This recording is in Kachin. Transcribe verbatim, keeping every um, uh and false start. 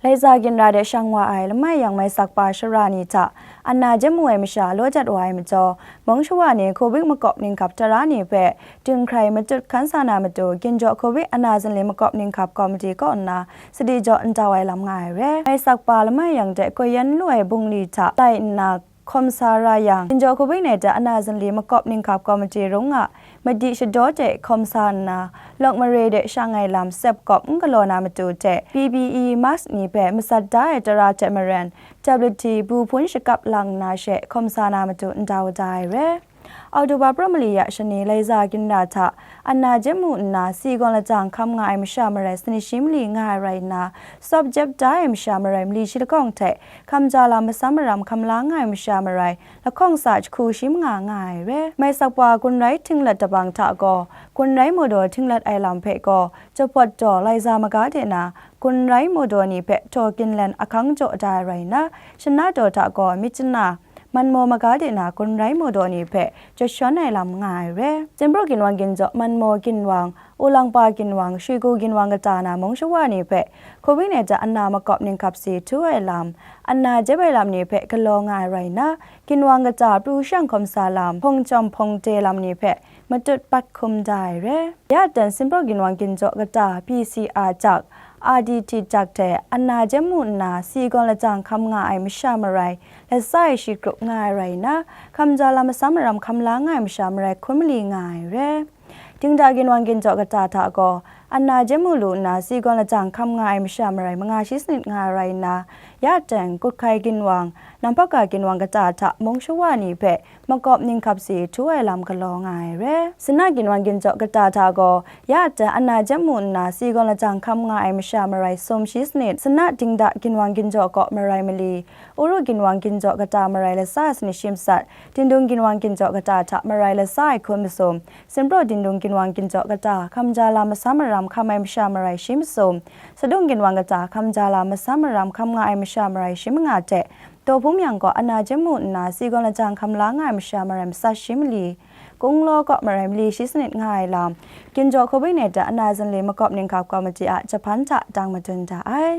Laiza ginra de shang wa ai lamai yang mai sakpa shara ni hta ana jem mu ai masha law dat wa ai majaw, mung shawa ni Covid makawp ninghkap tara ni hpe dinghkrai matut hkan sa na matu, ginjaw Covid ana zinli makawp ninghkap komiti kaw nna sadi jaw n tau ai lam nga ai re. Mai sakpa lamai yang de koi yan lu ai bungli hta tai nna hkawm sa ra yang, ginjaw Covid nineteen ana zinli makawp ninghkap komiti rung a madi shadaw de hkawm sa nna, lawk mare de shang ai lam sep kawp n galaw na matu hte P P E mask ni hpe matsat da ai tara hte maren, tablet hti bu hpun shakap lang nna she hkawm sa na matu n tau da ai re. Oktoba pra mali ya shani Laiza ginra hta ana jem mu nna si gawn lajang hkam nga ai masha marai sanit shi mali nga ai rai nna, sawp jep da ai masha marai mali shi lahkawng hte hkamja lam masam maram hkam la nga ai masha marai lahkawng sa jahku shi manga nga ai re. Mai sakpa Gunrai Htinglat Dabang hta gaw, Gunrai Mawdaw htinglat ai lam hpe gaw, Jahpawt daw Laiza maga de na, Gunrai Mawdaw ni hpe htaw ginlen ahkang jaw da ai rai nna, Shanna daw hta gaw, Myitkyina, Manmaw maga de na Gunrai Mawdaw ni hpe jahshawn ai lam nga ai re. Sinpraw ginwang ginjaw Manmaw ginwang, Ulangpa ginwang, Shwigu ginwang kata na mung shawa ni hpe Covid nineteen ana makawp ninghkap si htu ai lam, ana jep ai lam ni hpe galaw nga ai rai nna, ginwang kata pru shang hkawm sa lam, hpawng chyawm hpawng de lam ni hpe matut pat hkum da ai re. Ya dan Sinpraw ginwang ginjaw kata P C R jak, R D T jak hte ana jem mu nna si gawn lajang hkam nga ai masha marai latsa e shi grup nga ai rai nna, hkamja lam masam maram hkam la nga ai masha marai hkun mali nga ai re. Dingda ginwang ginjaw kata hta gaw, ana jem mu lu nna si gawn lajang hkam nga ai masha marai manga shi sanit nga ai rai nna, ya teng Kuthkai ginwang, Namphaka ginwang kata hta mung shawa ni hpe makawp ninghkap si htu ai lam galaw nga ai re. Sina ginwang ginjaw kata hta gaw, ya teng ana jem mu nna si gawn lajang hkam nga ai masha marai sum shi sanit, Sina Dingda ginwang ginjaw kaw marai mali, Uru ginwang ginjaw kata marai latsa sanit shi matsat, Dingdung ginwang ginjaw kata hta marai latsa ai hkun masum, Sinpraw Dingdung ginwang ginjaw kata hkamja lam masam maram hkam ai masha marai shi masum, Sadung ginwang kata hkamja lam masam maram hkam nga ai masha marai shi manga hte, Daw Hpung Myang gaw ana jem mu nna si gawn lajang hkam la nga ai masha marai matsat shi mali, Kunglaw kaw marai mali shi sanit nga ai lam, ginjaw Covid nineteen ana zinli makawp ninghkap komiti a jahpan hta dang madun da ai.